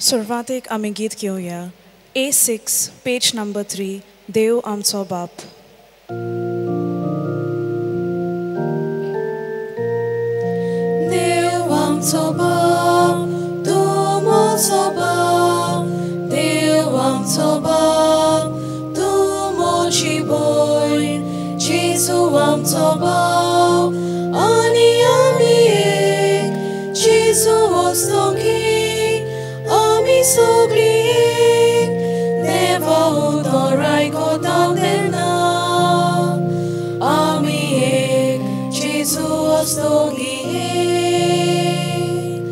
सुरवातेक आमी गीत घेवया A6 page number 3 देव आमचो बाप. देव आमचो बाप, तूं म्हजो बाप, देव आमचो बाप, तूं म्हजी भयण, जेजू आमचो बाप आनी आमी एक, जेजू वस्तोंगी आमी सगळीं एक, देवा उतर आयकता तेन्ना आमी एक, जेजू वस्तोंगी एक,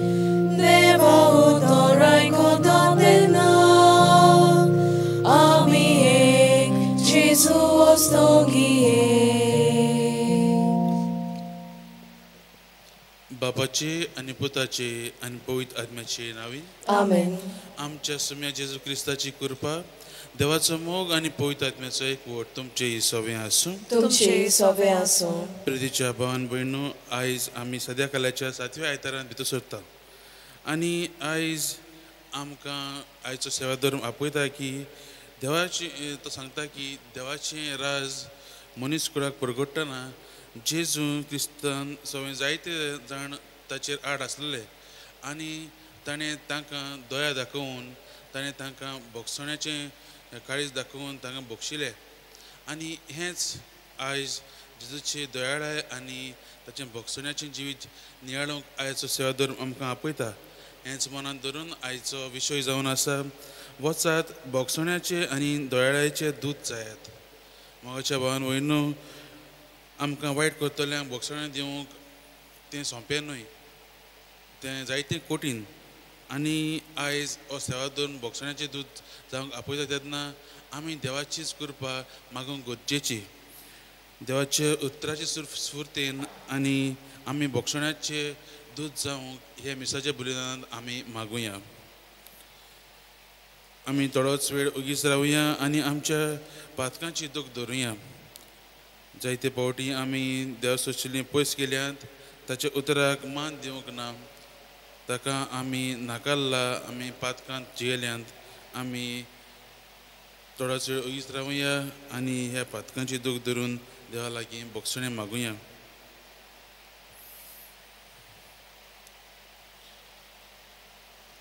देवा उतर आयकता तेन्ना आमी एक, जेजू वस्तोंगी एक. बापाचे आनी पुताचे आनी पवित्र आत्म्याचे नांवान आमेन. आमच्या सुम्या जेजू क्रिस्ताची कृपा, देवाचो मोग आनी पवित्र आत्म्याचो एकवट तुमचे सवे आसूं. तुमचे सवे आसूं. प्रितीच्या भावान भयणो, आयज आमी सद्या कालाच्या सातव्या आयतारान भितर सरता आनी आयज आमकां आयचो सेवा धर्म आपयता की देवाची, तो सांगता की देवाचें राज मनीस कुळाक परगट्टना जेजू क्रिस्तान सगळे जायते जाण ताचेर आड आसलेले आनी ताणें तांकां दया दाखोवन, ताणें तांकां भोगसण्याचें काळीज दाखोवन तांकां बक्षिलें. आनी हेंच आयज जेजूची दयाळाय आनी ताचें भोगसण्याचें जिवीत नियाळूंक आयचो सेवा धर्म आमकां आपयता. हेंच मनांत धरून आयचो विशय जावन आसा, वचात भोगसण्याचे आनी दयाळायचे दूत जायात. मोगाच्या भावान भयणो, आमकां वायट करतल्यांक भोगसणें दिवंक तें सोंपें न्हय, तें जायतें कठीण. आनी आयज हो सेवा धरून भोगसण्याचें दूत जावंक आपयता तेन्ना आमी देवाचीच कृपा मागूंक गरजेची. देवाचे उतराचे स्फुर्तेन आनी आमी भोगसण्याचे दूत जावंक हे मिसाच्या बलिदानांत आमी मागुया. आमी थोडोच वेळ ओगीच रावया आनी आमच्या पातकांची दूख धरुया. जायते फावटी आमी देव सोशिल्लीं पयस गेल्यात, ताच्या उतराक मान दिवंक ना, ताका आमी नाकारला, आमी पातकांत जियेल्यात. आमी थोडोच वेळ ओगीच रावया आनी ह्या पातकांची दूख धरून देवा लागीं भोगसणें मागुया.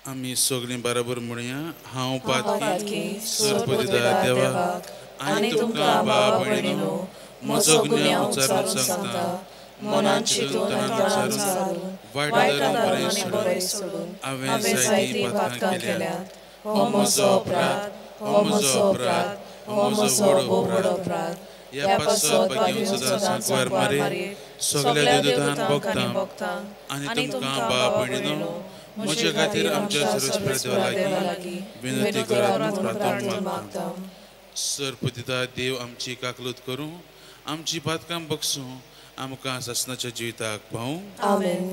आमी सगळीं बराबर म्हणुया, हांव पातकी सरपतिदार देवा आनी तुमकां भाव भयणीनो म्हजो गुन्यांव उच्चारून सांगता, मनान चिंतून आनी तणान वायट आदरान बरें सोडून हांवें जायतीं पातकां केल्यांत. हो म्हजो अपराध, हो म्हजो अपराध, हो म्हजो व्हड अपराध. ह्या पासत भाग्यवंत सदां सांकवार मारे सगळ्या देवदूतांक भोगता आनी तुमकां भाव भयणीनो म्हजे खातीर आमच्या सर्वेस्पर देवा लागीं विनंती करात प्रार्थना मागता. सरपतिता देव आमची काकलूत करूं, आमची पातकां बक्षूं, आमकां सासणाच्या जिविताक पावूं. आमेन.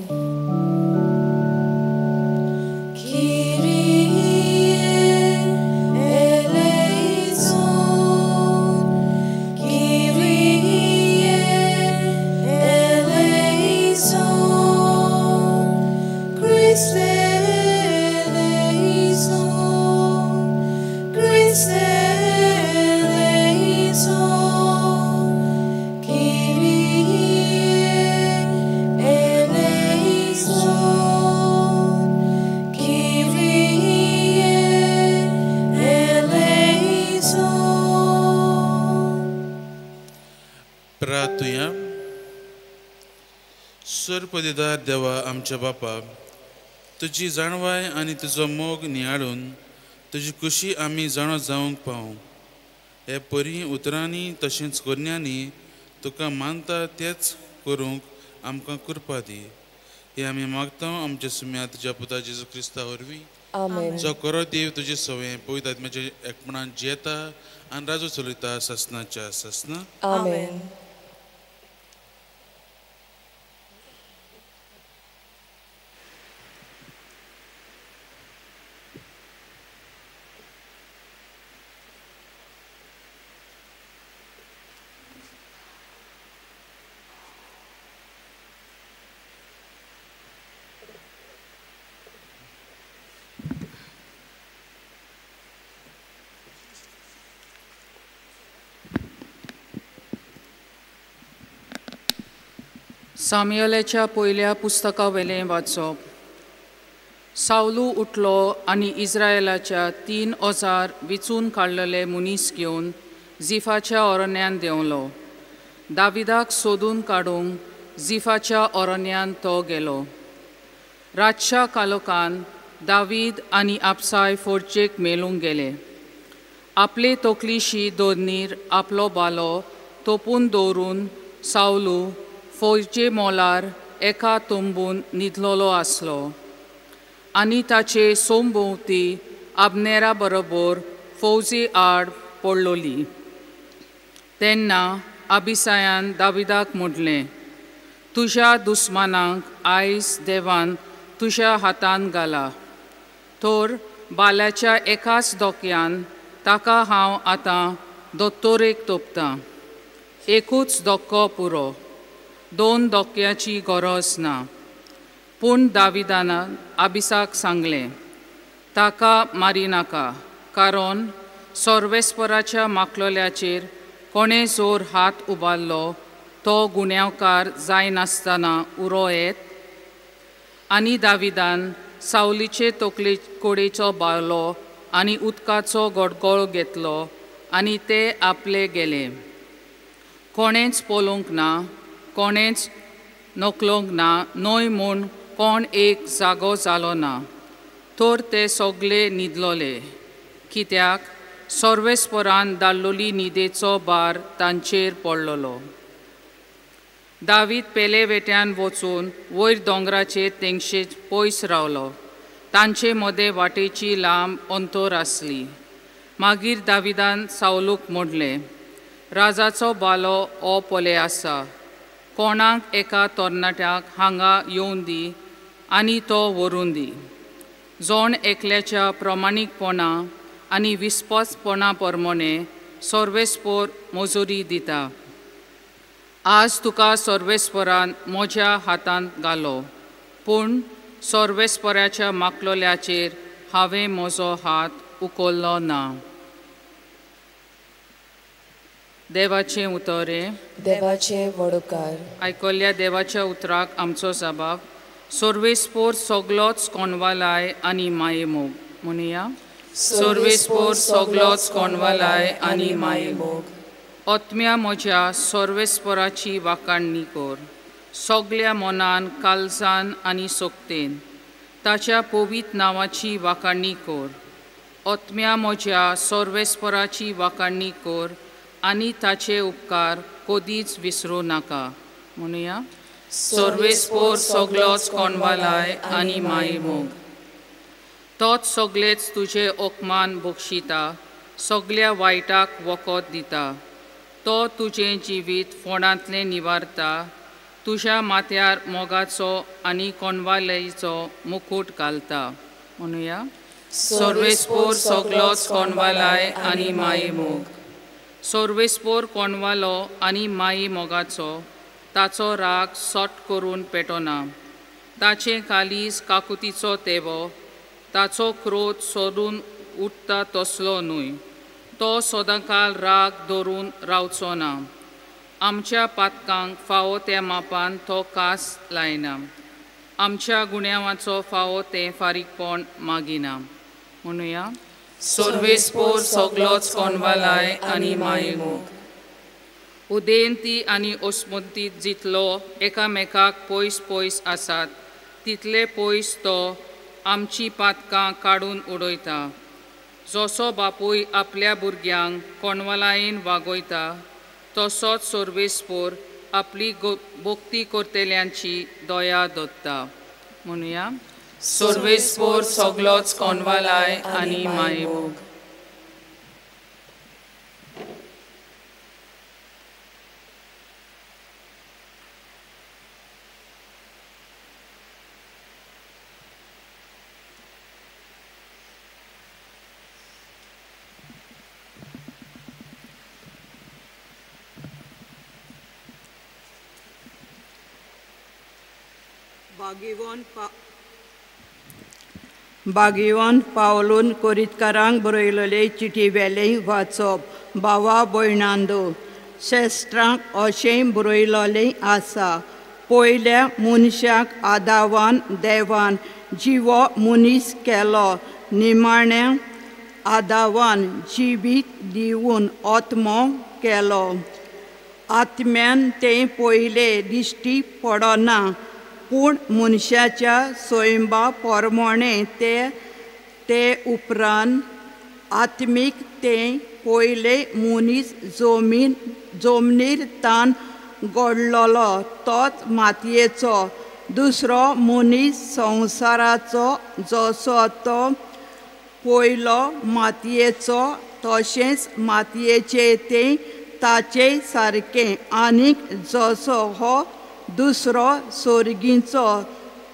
सरपतिदार देवा आमच्या बापा, तुजी जाणवाय आनी तुजो मोग नियाळून तुजी खुशी आमी जाणो जावंक पावूं. हे परी उतरांनी तशेंच करण्यांनी तुका मानता तेच करूंक आमकां कृपा दी. हे आमी मागता आमच्या सुम्या तुज्या पुता जेजू क्रिस्ता वरवीं, जो खरो देव तुजे सवें पवित्र आत्म्याच्या एकपणान जियेता आनी राजू चलयता सासणाच्या सासना. आमेन. सामुएलाच्या पयल्या पुस्तका वेलें वाचप. सावलू उठलो आनी इस्रायलाच्या 3000 विचून काडलेले मनीस घेवन जिफाच्या अरण्यांत देंवलो. दाविदाक सोदून काडूंक जिफाच्या अरण्यांत तो गेलो. रातच्या कालोकान दावीद आनी आपसाय फोर्चेक मेलूंक गेले. आपले तकलीशी दोरनीर आपलो बालो तोपून दवरून सावलू फौजे मोलार एका तंबून न्हिदलेलो आसलो आनी ताचे सोमभोंवती आबनेरा बरोबर फौजे आड पडलोली. तेन्ना अबिसायान दाविदाक म्हणलें, तुज्या दुस्मानांक आयज देवान तुज्या हातान घाला, तर बाल्याच्या एकाच दोक्यान ताका हांव आतां दोतोरेक तोपतां. एकूच धक्को पुरो, 2 धोक्याची गरज ना. पूण दाविदान अबिसाक सांगलें, ताका मारिनाका, कारण सर्वेस्पराच्या माकलोल्याचेर कोणें जोर हात उबारलो तो गुन्यांवकार जायनासतना उरो येत. आनी दाविदान सावलीचे तकले कोडेचो बावलो आनी उदकाचो गडगोळ घेतलो आनी ते आपले गेले. कोणेंच पळोवंक ना, कोणेंच नकलोंक ना, न्हय म्हूण कोण एक जागो जालो ना, तर ते सगळे न्हिदलोले, कित्याक सर्वेस्परान धाडलोली न्हिदेचो भार तांचेर पडलेलो. दावीद पेले वेट्यान वचून वयर दोंगराचेर तेंगशेर पयस रावलो. तांचे मदें वाटेची लांब अंतर आसली. मागीर दाविदान सावलूक म्हणलें, राजाचो बालो हो पले आसा, कोणाक एका तरणाट्याक हांगा येवन दी आनी तो व्हरून दी. जोण एकल्याच्या प्रमाणीकपणा आनी विस्वासपणा प्रमाणे सर्वेस्पोर मजुरी दिता. आज तुका सर्वेस्परान म्हज्या हातांत घालो, पूण सर्वेस्पराच्या माकलोल्याचेर हांवें म्हजो हात उखल्लो ना. देवाचें उतर हें. देवाचें वडोकार. आयकल्ल्या देवाच्या उतराक आमचो जबाब. सर्वेस्पोर सगलोच कोणवालाय आनी मायेमोग. म्हणया, सर्वेस्पोर सगलोच कोणवालाय आनी मायेमोग. आत्म्या म्हज्या सर्वेस्पराची वाखाणणी कर, सगल्या मनान, कालजान आनी सोकतेन ताच्या पवित्र नांवाची वाखाणणी कर. आत्म्या म्हज्या सर्वेस्पराची वाखाणणी कर आनी ताचे उपकार कदीच विसरूं नाका. म्हणुया, सर्वेस्पोर सगलोच कोणवालाय आनी मायेमोग. तोच सगळेच तुजे ओकमान बक्षिता, सगल्या वायटाक वखद दिता. तो तुजें जिवीत फोंडांतलें निवारता, तुज्या माथ्यार मोगाचो आनी कोणवालयचो मुकूट घालता. म्हणुया, सर्वेस्पोर सगलोच कोणवालाय आनी मायेमोग. सर्वेस्पोर कोणवालो आनी माये मोगाचो, ताचो राग सट करून पेटोना. ताचें कालीज काकुतीचो तेवो, ताचो क्रोध सोडून उठता तसलो न्हय. तो सदांकाल राग धरून रावचो ना. आमच्या पातकांक फावो त्या मापान तो कास लायना, आमच्या गुन्यांवाचो फावो तें फारीकपण मागिना. म्हणुया, सर्वेस्पोर सगलोच कोणवालाय आनी मायेमोग. उदेंती आनी ओस्मंती जितलो एकामेकाक पयस पयस आसात तितले पयस तो आमची पातकां काडून उडयता. जसो बापूय आपल्या भुरग्यांक कोणवालायेन वागयता तसोच सर्वेस्पोर आपली भक्ती करतल्यांची दया दत्ता. म्हणुया, सर्वेस्पोर सगलोच कोणवालाय आनी मायेमोग. बागीवन पावलून कोरितकारांक बरयलेले चिठी वेलें वाचप. भावा भयणांदो, शेस्त्रांक अशें बरयलेलें आसा, पयल्या मनशाक आदावान देवान जिवो मनीस केलो निमाण्या आदावान जिवीत दिवन आत्मो केलो आत्म्यान तें पयले दिश्टी पडना पूण मनशाच्या स्वयंबा प्रमाणे ते ते उपरांत आत्मीक तें पयले मनीस जमीन जमनीर तान घडलेलो तोच मातयेचो दुसरो मनीस संवसाराचो जसो तो पयलो मातयेचो तशेंच मातयेचें तें ताचे सारकें आनीक जसो हो दुसरो सोर्गीचो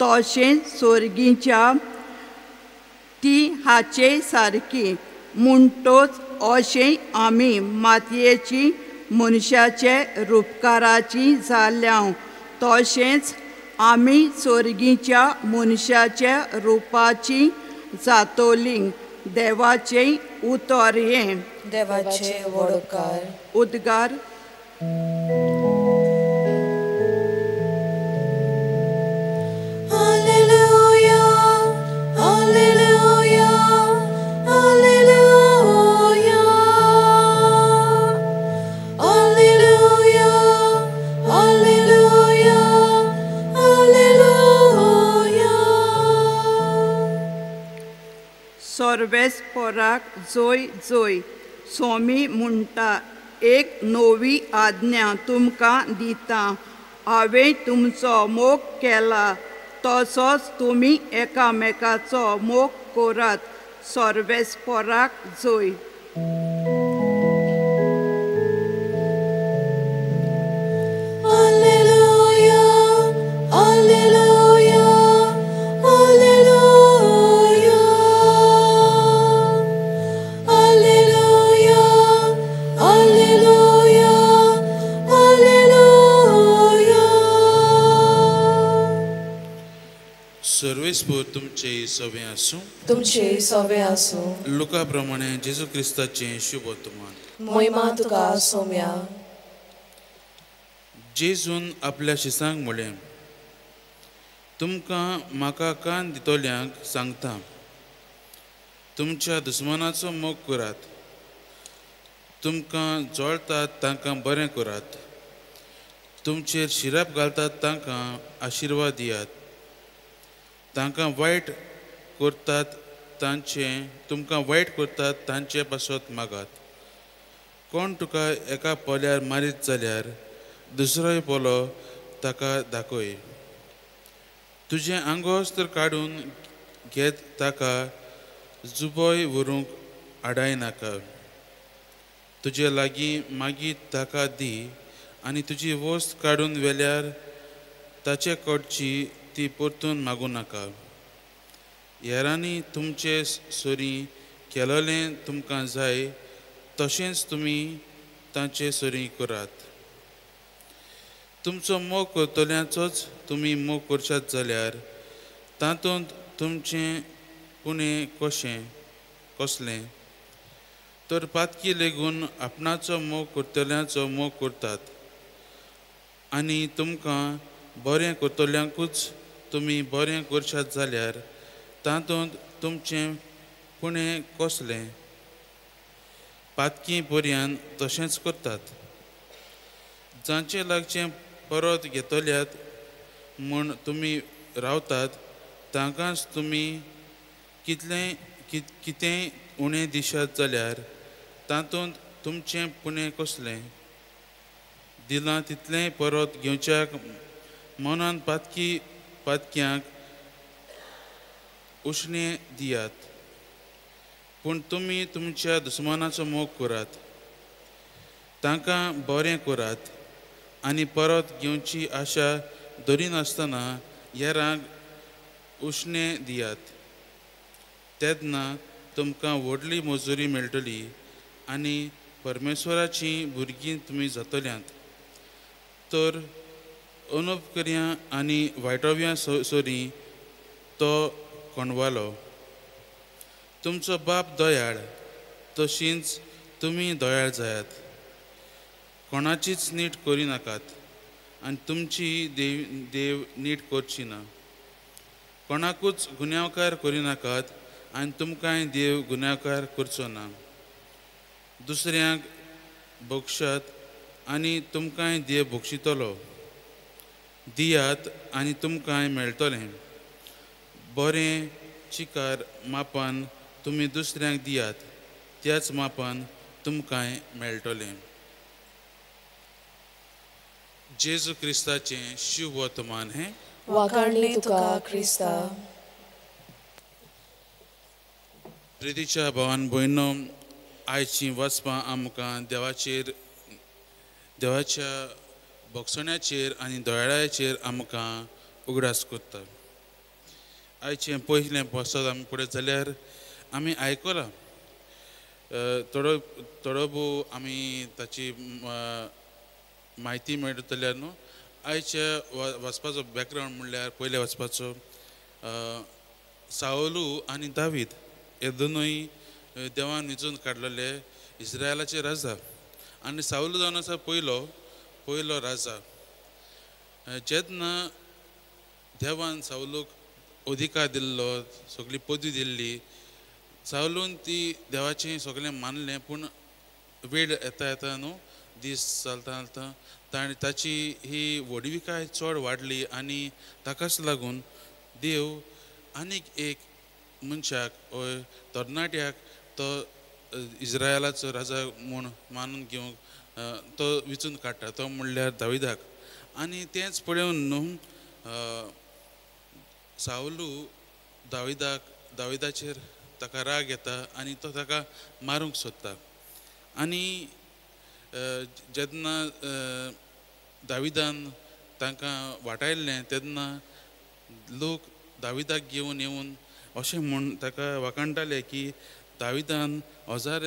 तशेंच सोर्गीच्या ती हाचे सारकी म्हणटोच अशें आमी मातयेची मनशाचे रुपकाराची जाल्या तशेंच आमी सोर्गीच्या मनशाच्या रुपाची जातोली. देवाचें उतर हें. देवाचे व्हड उपकार. उद्गार. Hallelujah, hallelujah, hallelujah, hallelujah, hallelujah, hallelujah. सर्वेस्पराक जोय जोय. स्वामी म्हणटा, एक नवी आज्ञा तुमकां दिता, हांवें तुमचो मोग केला तसोच तुमी एकामेकाचो मोग करात. सर्वेस्पराक जोय. Hallelujah, hallelujah, hallelujah, hallelujah, hallelujah, hallelujah. सर्वेस्पोर तुमचे सवे आसूं. तुमचे सवे आसूं. लुका प्रमाणे जेजू क्रिस्ताचें शुभ वर्तमान. मोहिमा तुका सोम्या. जेजून आपल्या शिसांक म्हणलें, तुमकां म्हाका कान दितल्यांक सांगता, तुमच्या दुस्मानाचो मोग करात, तुमकां जळतात तांकां बरें करात, तुमचेर शिराप घालतात तांकां आशिर्वाद दियात, तांकां वायट करतात तांचे तुमकां वायट करतात तांचे पासत मागात. कोण तुका एका पोल्यार मारीत जाल्यार दुसरोय पोलो ताका दाखय. तुजें आंगवस्त्र काडून घेत ताका जुबोय व्हरूंक आडायनाका. तुजे लागीं मागीर ताका दी आनी तुजी वस्त काडून व्हेल्यार ताचे कडची ती परतून मागूं नाका. हेरांनी तुमचे सरीं केलोलें तुमकां जाय तशेंच तुमी तांचे सरीं करात. तुमचो मोग करतल्यांचोच तुमी मोग करशात जाल्यार तातूंत तुमचें पुणें कशें कसलें? तर पातकी लेगून आपणाचो मोग करतल्यांचो मोग करतात आनी तुमकां बरें करतल्यांकूच तुमी बरें करशात जाल्यार तातूंत तुमचें पुणें कसलें? पातकी पर्यान तशेंच करतात. जांचे लागचें परत घेतल्यात म्हूण तुमी रावतात तांकांच तुमी कितलें कितेंय उणें दिशात जाल्यार तातूंत तुमचें पुणें कसलें? दिलां तितलेंय परत घेवच्याक मनान पातकी पातक्यांक उश्णें दियात. पूण तुमी तुमच्या दुस्मानाचो मोग करात, तांकां बरें करात आनी परत घेवची आशा धरिनासतना हेरांक उश्णें दियात. तेन्ना तुमकां व्हडली मजुरी मेळटली आनी परमेश्वराचीं भुरगीं तुमी जातल्यांत. तर अनुपकर्या आनी वायटोव्या सरीं तो कोणवालो. तुमचो बाप दयाळ तशींच तुमी दयाळ जायात. कोणाचीच नीट करिनाकात आनी तुमची देव देव नीट करची ना. कोणाकूच गुन्यांवकार करिनाकात आनी तुमकांय देव गुन्यांवकार करचो ना. दुसऱ्यांक बक्षात आनी तुमकांय देव बक्षितलो. दियात आनी तुमकांय मेळटलें. बरें चिकार मापान तुमी दुसऱ्यांक दियात, त्याच मापान तुमकांय मेळटलें. जेजू क्रिस्ताचें शुभवर्तमान हें. वाखाणणी तुका क्रिस्ता. प्रितीच्या भावान भयणो, आयची वाचपां आमकां देवाचेर, देवाच्या भोगसण्याचेर आनी दयाळाचेर आमकां उगडास करता. आयचें पयलें पसत आमी पळयत जाल्यार आमी आयकलां, थोडो थोडो भोव आमी ताची म्हायती मेळटा जाल्यार न्हू. आयच्या वाचपाचो बॅकग्रावंड म्हणल्यार पयल्या वाचपाचो सावलू आनी दावीद हे दोनूय देवान विंचून काडलेले इस्रायलाचे राजा. आनी सावलू जावन आसा पयलो पयलो राजा. जेन्ना देवान सावलूक अधिकार दिल्लो, सगळी पदवी दिल्ली, सावलून ती देवाचें सगळें मानलें. पूण वेळ येता येता न्हू, दीस चलता चलता ताणें ताची ही व्हडविकाय चड वाडली आनी ताकाच लागून देव आनीक एक मनशाक तरणाट्याक तो इस्रायलाचो राजा म्हूण मानून घेवंक तो विंचून काडटा, तो म्हणल्यार दाविदाक. आनी तेंच पळोवन न्हू सावलू दाविदाक, दाविदाचेर ताका राग येता आनी तो ताका मारूंक सोदता. आनी जेन्ना दाविदान तांकां वाटायल्लें तेन्ना लोक दाविदाक घेवन येवन अशें म्हूण ताका वाखाणटाले की दाविदान हजार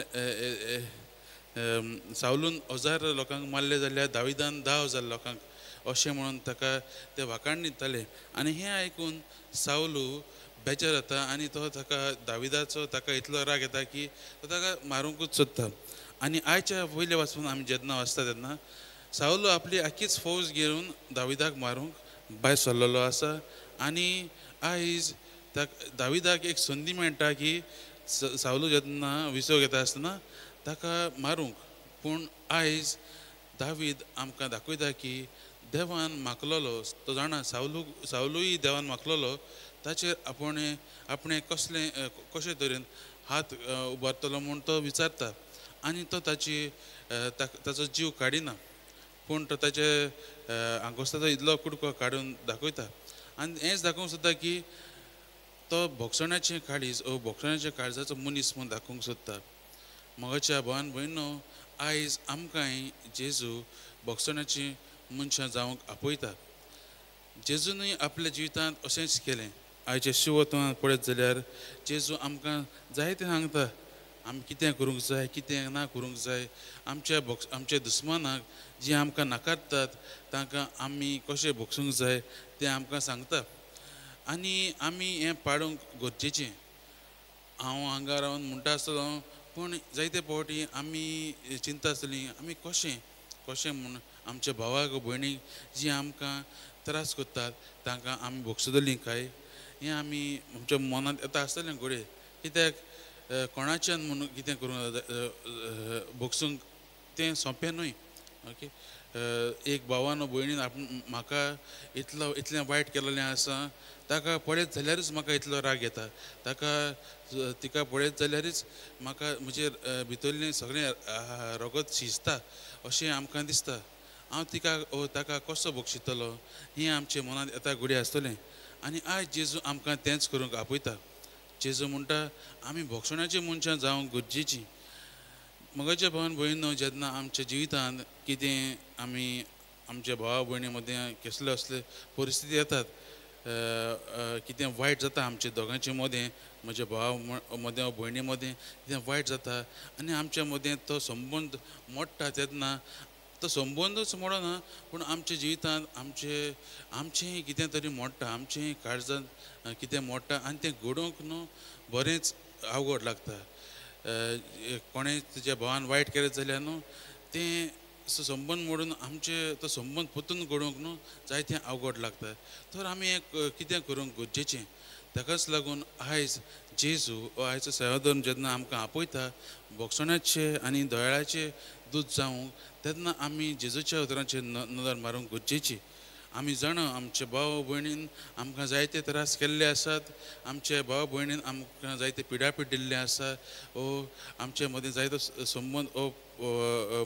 सावलून 1000 लोकांक मारले जाल्यार दाविदान 10,000 लोकांक, अशें म्हणून ताका ते वाखाण दिताले. आनी हें आयकून सावलू बेजार जाता आनी तो ताका दाविदाचो ताका इतलो राग येता की तो ताका मारूंकूच सोदता. आनी आयच्या पयल्या वाचून आमी जेन्ना वाचता तेन्ना सावलू आपली आखीच फौज घेवन दाविदाक मारूंक भायर सरलेलो आसा. आनी आयज दाविदाक एक संदी मेळटा की सावलू जेन्ना विसव घेता आसतना ताका मारूंक. पूण आयज दावीद आमकां दाखयता की देवान मागलेलो, तो जाणा सावलू, सावलूय देवान मागलेलो, ताचेर आपण आपणें कसलें कशे तरेन हात उबारतलो म्हूण तो विचारता आनी तो ताची ताचो जीव काडिना, पूण तो ताचे आंगोस्ताचो इतलो कुडको काडून दाखयता. आनी हेंच दाखोवंक सोदता की तो भोगसण्याचें काळीज ओ भोगसण्याच्या काळजाचो मनीस म्हूण दाखोवंक सोदता. म्हज्या भावान भयणो, आयज आमकांय जेजू भोगसण्याची मनशां जावंक आपयता. जेजूनय आपल्या जिवितांत अशेंच केलें. आयचे शिवत्वान पळयत जाल्यार जेजू आमकां जायतें सांगता, आमी कितें करूंक जाय, कितें ना करूंक जाय. आमच्या आमच्या दुस्मानाक जी आमकां नाकारतात तांकां आमी कशें भोगसूंक जाय तें आमकां सांगता. आनी आमी हें पाडूंक गरजेचें. हांव हांगा रावन म्हणटा आसतलो, पूण जायते फावटी आमी चिंता आसतली आमी कशें कशें म्हूण आमच्या भावाक भयणीक जी आमकां त्रास करतात तांकां आमी भोगसतलीं काय, हें आमी आमच्या मनांत येता आसतलें घडये. कित्याक कोणाच्यान म्हणून कितें करूंक भोगसूंक तें सोंपें न्हय. ओके, एक भावान भयणीन म्हाका इतलो इतलें वायट केलेलें आसा, ताका पळयत जाल्यारूच म्हाका इतलो राग येता, ताका तिका पळयत जाल्यारूच म्हाका म्हजेर भितरलें सगळें रगत शिजता अशें आमकां दिसता. हांव तिका ताका कसो बक्षितलो हें आमच्या मनांत येता घडये आसतलें. आनी आयज जेजू आमकां तेंच करूंक आपयता. जेजू म्हणटा आमी भोगसण्याची मनशां जावंक गरजेचीं. म्हज्या भावान भयणीनो, जेन्ना आमच्या जिवितांत कितें आमी आमच्या भावा भयणी मदें कसले असले परिस्थिती येतात, कितें वायट जाता आमच्या दोगांचे मदें, म्हज्या भावा मदें भयणी मदें कितें वायट जाता आनी आमच्या मदें तो संबंद मोडटा तेन्ना तो संबंदूच मोडना, पूण आमच्या जिवितांत आमचे आमचें कितें तरी मोडटा, आमचें काळजांत कितें मोडटा आनी तें घडोवंक न्हू बरेंच आवड लागता. कोणें तुज्या भावान वायट केलें जाल्यार न्हू तें संबंद मोडून आमचे तो संबंद परतून घडोवंक न्हू जायतें अवघड लागता. तर आमी हें कितें करूंक गरजेचें. ताकाच लागून आयज जेजू हो आयचो सेवाधर्म जेन्ना आमकां आपयता भोगसण्याचे आनी दयाळाचे दूत जावंक तेन्ना आमी जेजूच्या उतरांचेर नदर मारूंक गरजेची. आमी जाणा आमचे भाव भयणीन आमकां जायते त्रास केल्ले आसात, आमचे भाव भयणीन आमकां जायते पिडापीड दिल्ले आसा, ओ आमचे मदीं जायतो संबंद ओ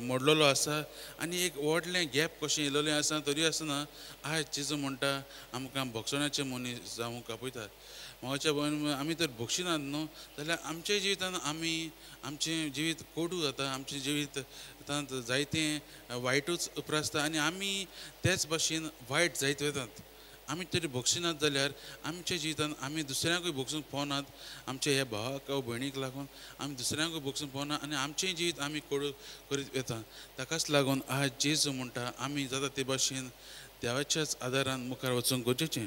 मोडलेलो आसा आनी एक व्हडलें गॅप कशें येयलेलें आसा. तरी आसतना आयज जेजू म्हणटा आमकां भोगसण्याचे मनीस जावंक आपयतात. म्हाज्या भयण आमी तर भोगशिनात न्हू जाल्यार आमच्या जिवितान आमी आमचें जिवीत कोडू जाता, आमचें जिवीत जायतें वायटूच उप्रासता आनी आमी तेच भाशेन वायट जायत वतात. आमी तरी भोगशिनात जाल्यार आमच्या जिवितान आमी दुसऱ्यांकूय भोगसूंक पावनात. आमच्या ह्या भावाक वा भयणीक लागून आमी दुसऱ्यांकूय भोगसूंक पावना आनी आमचें जिवीत आमी कोडू करीत वता. ताकाच लागून आज जेजू म्हणटा आमी जाता ते भाशेन देवाच्याच आदारान मुखार वचूंक गरजेचें.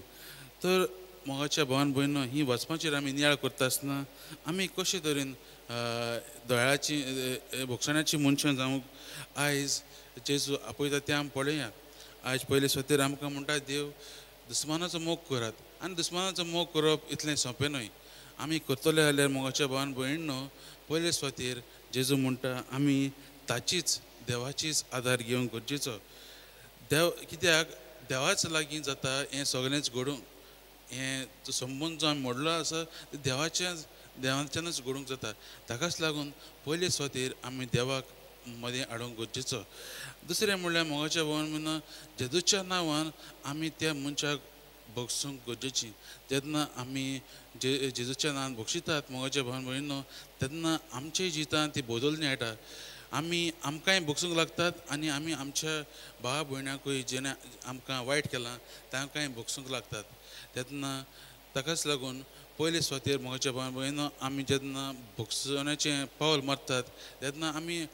तर मोगाच्या भावान भयणो ही वचपाचेर आमी नियाळ करता आसतना आमी कशे तरेन दयाळाची भोगसण्याची मनशां जावंक आयज जेजू आपयता तें आमी पळोवया. आयज पयले सुवातेर आमकां म्हणटा देव दुस्मानाचो मोग करात आनी दुस्मानाचो मोग करप इतलें सोंपें न्हय. आमी करतले जाल्यार मोगाच्या भावान भयणो पयले सुवातेर जेजू म्हणटा आमी ताचीच देवाचीच आदार घेवंक गरजेचो. देव कित्याक देवाच लागीं जाता हें सगळेंच घडूंक, हें जो संबंद जो आमी मोडलो आसा ते देवाच्यानूच घडूंक जाता. ताकाच लागून पयले सुवातेर आमी देवाक मदें हाडूंक गरजेचो. दुसरें म्हणल्यार मोगाच्या भावान म्हणून जेजूच्या नांवान आमी त्या मनशाक भोगसूंक गरजेची. जेन्ना आमी जेजूच्या नांवान भोगशितात मोगाच्या भावान भयणीनो तेन्ना आमच्या जिवितांत ती बदलणी येता. आमी आमकांय भोगसूंक लागतात आनी आमी आमच्या भावा भयणाकूय जेणे आमकां वायट केलां तांकांय भोगसूंक लागतात. तेन्ना ताकाच लागून पयले सुवातेर मोगाच्या भावान भयणीनो आमी जेन्ना भोगसण्याचें पावल मारतात तेन्ना आमी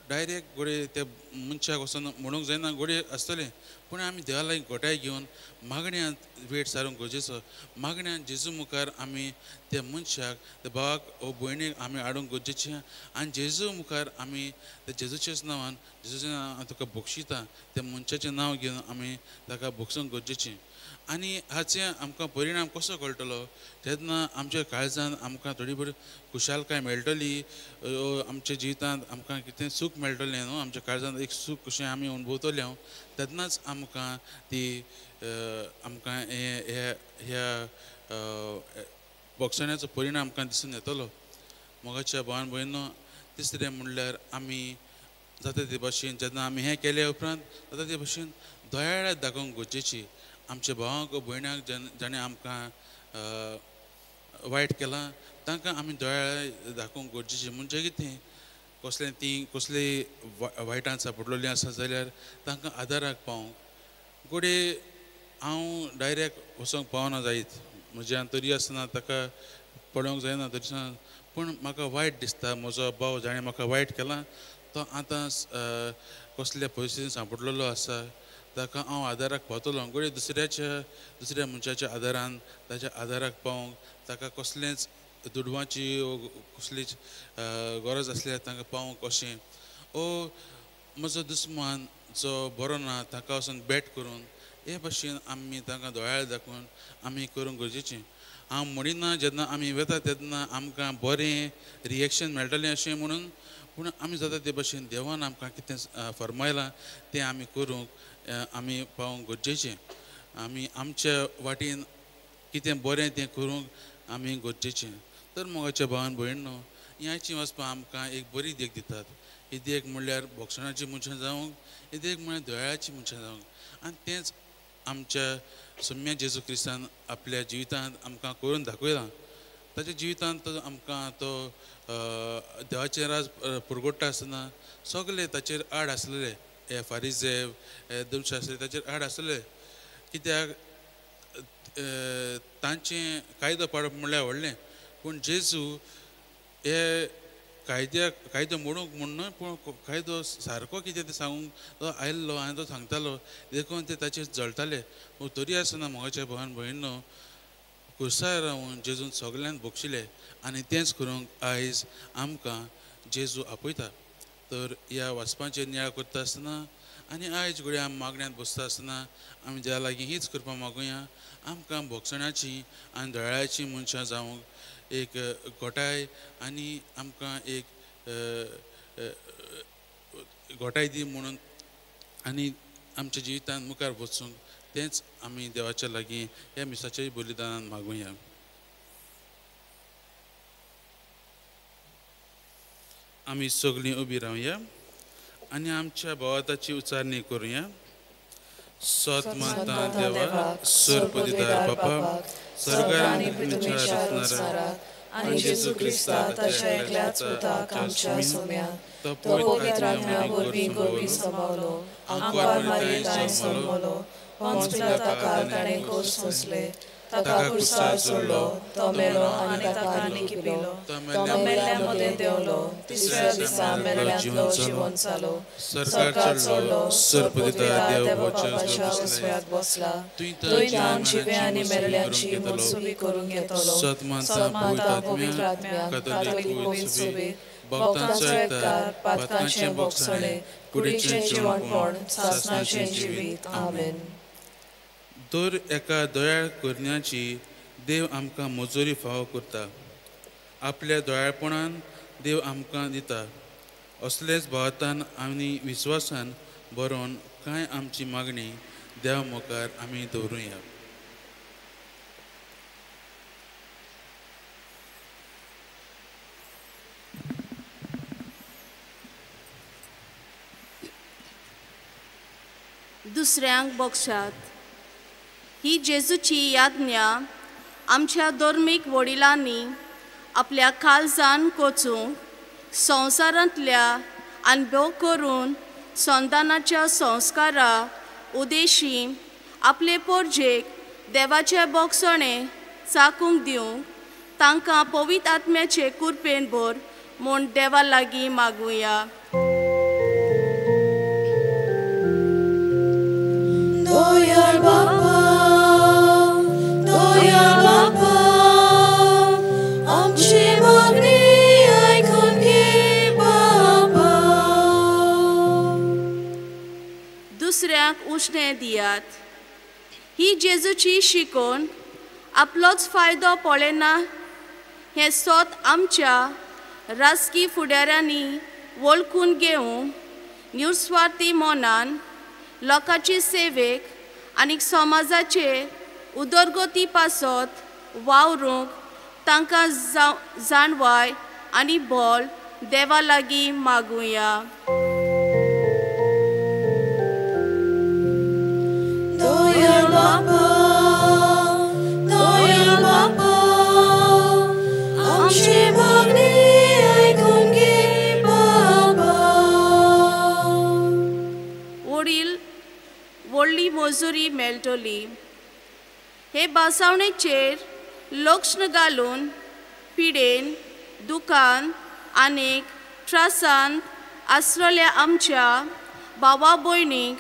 डायरेक्ट घडये त्या मनशाक वचून म्हणूंक जायना घडये आसतलें, पूण आमी देवा लागीं घोटाय घेवन मागण्यांत वेळ सारूंक गरजेचो. मागण्यांत जेजू मुखार आमी त्या मनशाक त्या भावाक वा भयणीक आमी हाडूंक गरजेचें आनी जेजू मुखार आमी त्या जेजूच्याच नांवान जेजूच्या नांवान तुका भोगशिता त्या मनशाचें नांव घेवन आमी ताका भोगसूंक गरजेचें. आनी हाचे आमकां परिणाम कसो कळटलो तेन्ना आमच्या काळजान आमकां थोडी बरी खुशालकाय मेळटली, आमच्या जिवितांत आमकां कितें सूख मेळटलें न्हू, आमच्या काळजांत एक सूख कशें आमी अणभवतले हांव तेन्नाच आमकां ती आमकां ह्या भोगसण्याचो परिणाम आमकां दिसून येतलो. मोगाच्या भावान भयणो तिसरें म्हणल्यार आमी जाता ते भाशेन जेन्ना आमी हें केल्या उपरांत जाता ते भाशेन दयाळाक दाखोवंक गरजेची. आमच्या भावांक भयणांक जाणें आमकां वायट केलां तांकां आमी दयाळ दाखोवंक गरजेची. म्हणजे कितें कसलें ती कसली वायटान सापडलेलीं आसा जाल्यार तांकां आदाराक पावोवंक घडये हांव डायरेक्ट वचोंक पावना जायत म्हज्यान तरी आसतना ताका पळोवंक जायना तरी आसतना पूण म्हाका वायट दिसता म्हजो भाव जाणें म्हाका वायट केलां तो आतां कसल्या परिस्थितीन सांपडलेलो आसा ताका हांव आदाराक पावतलो. घडये दुसऱ्या मनशाच्या आदारान ताच्या आदाराक पावोवंक ताका कसलेंच दुडवांची कसलीच गरज आसल्यार तांकां पावोवंक कशें ओ म्हजो दुस्मान जो बरो ना ताका वचून भेट करून हे भाशेन आमी तांकां दोळ्यार दाखोवन आमी करूंक गरजेचें. हांव म्हणिना जेन्ना आमी वता तेन्ना आमकां बरें रिएक्शन मेळटलें अशें म्हणून, पूण आमी जाता ते भाशेन देवान आमकां कितें फर्मायलां तें आमी करूंक आमी पावोवंक गरजेचें. आमी आमच्या वाटेन कितें बरें तें करूंक आमी गरजेचें. तर मोगाच्या भावान भयणो ह्याची वचपा आमकां एक बरी देख दितात. ही देख म्हणल्यार भोगसणाची मनशां जावंक, ही देख म्हणल्यार दयाळाची मनशां जावंक आनी तेंच आमच्या सम्या जेजू क्रिस्तान आपल्या जिवितांत आमकां करून दाखयलां. ताच्या जिवितांत तो आमकां तो देवाचें राज पुरगोडटा आसतना सगळे ताचेर आड आसलेले हे फारीजे हे धर्मशास्त्री ताचेर आड आसलेले कित्याक तांचें कायदो पाडप म्हणल्यार व्हडलें, पूण जेजू हे कायदो मोडूंक म्हूण न्हय पूण कायदो सारको कितें तें सांगूंक तो आयिल्लो आनी तो सांगतालो देखून ते ताचेर जळटाले. पूण तरी आसतना मोगाच्या भावान भयणो कुर्सार रावन जेजून सगल्यांक भोगशिले आनी तेंच करूंक आयज आमकां जेजू आपयता. तर ह्या वाचपाचेर नियाळ करता आसतना आनी आयज घडये आमी मागण्यांत बसता आसतना आमी देवा लागीं हीच कृपा मागुया, आमकां भोगसणाची आनी दयाळाची मनशां जावंक एक घोटाय आनी आमकां एक घोटाय दी म्हणून आनी आमच्या जिवितांत मुखार वचूंक तेंच आमी देवाच्या लागीं ह्या मिसाच्याय बलिदानान मागुया. आमी सगळीं उबी रावया आनी आमच्या भावार्थाची उच्चारणी करुया. सत मानता देवा, सर्वपदिदार बापा, स्वर्गार आनी पृथ्वीच्या रचणारा आनी जेजू क्रिस्ता ताच्या एकल्याच पुताक आमच्या सोम्या, तो पवित्र आत्म्या वरवीं गर्भी समावलो, आंकवार मारयेताय जल्मलो, पोंच पिलाताकार ताणें खोस सोंसले, ताका कुर्सार सोडलो, तो मेलो आनी ताका लिपिलो, तो मेल्ल्या मदें देंवलो, तिसऱ्या दिसा मेल्ल्यांतलो जिवन जालो, स्वर्गार चडलो, सर्वपदिदार देव बापाच्या उजव्याक बसला, थंय जिवे आनी मेल्ल्यांची मनसुबी करूंक येतलो. सत्मानता पवित्र आत्म्या, कातोलीक पवित्र सभेक, भक्तांचो एकचार, पातकांचें भोगसणें, कुडीचें जिवनपण, सासणाचें जिवीत. आमेन. दर एका दयाळ करण्याची देव आमकां मजुरी फावो करता. आपल्या दयाळपणान देव आमकां दिता. असलेच भावार्थान आनी विस्वासान बरोवन कांय आमची मागणी देवा मुखार आमी दवरुया. दुसऱ्यांक बक्षात. ही जेजूची याज्ञा आमच्या धर्मीक वडिलांनी आपल्या काळजान कोचूंक संवसारांतल्या आनी भोव करून संतानाच्या संस्कारा उदेशी आपले पोरजेक देवाचे बोगसणे चाकूंक दिवंक तांकां पवित्र आत्म्याचे कुरपेन भर म्हूण देवा लागीं मागुया. दुसऱ्यांक उश्णें दियात. ही जेजूची शिकोवन आपलोच फायदो पळयना हें सत आमच्या राजकी फुडाऱ्यांनी वळखून घेवंक निस्वार्थी मनान लोकांचे सेवेक आनी समाजाचे उदरगती पासत वावरूंक तांकां जाणवाय आनी बळ देवा लागीं मागुया. वडील व्हडली मजुरी मेळटली. हे भासावणेचेर लक्ष घालून पिडेन दुकान आनीक त्रासांत आसलेल्या आमच्या भावा भयणीक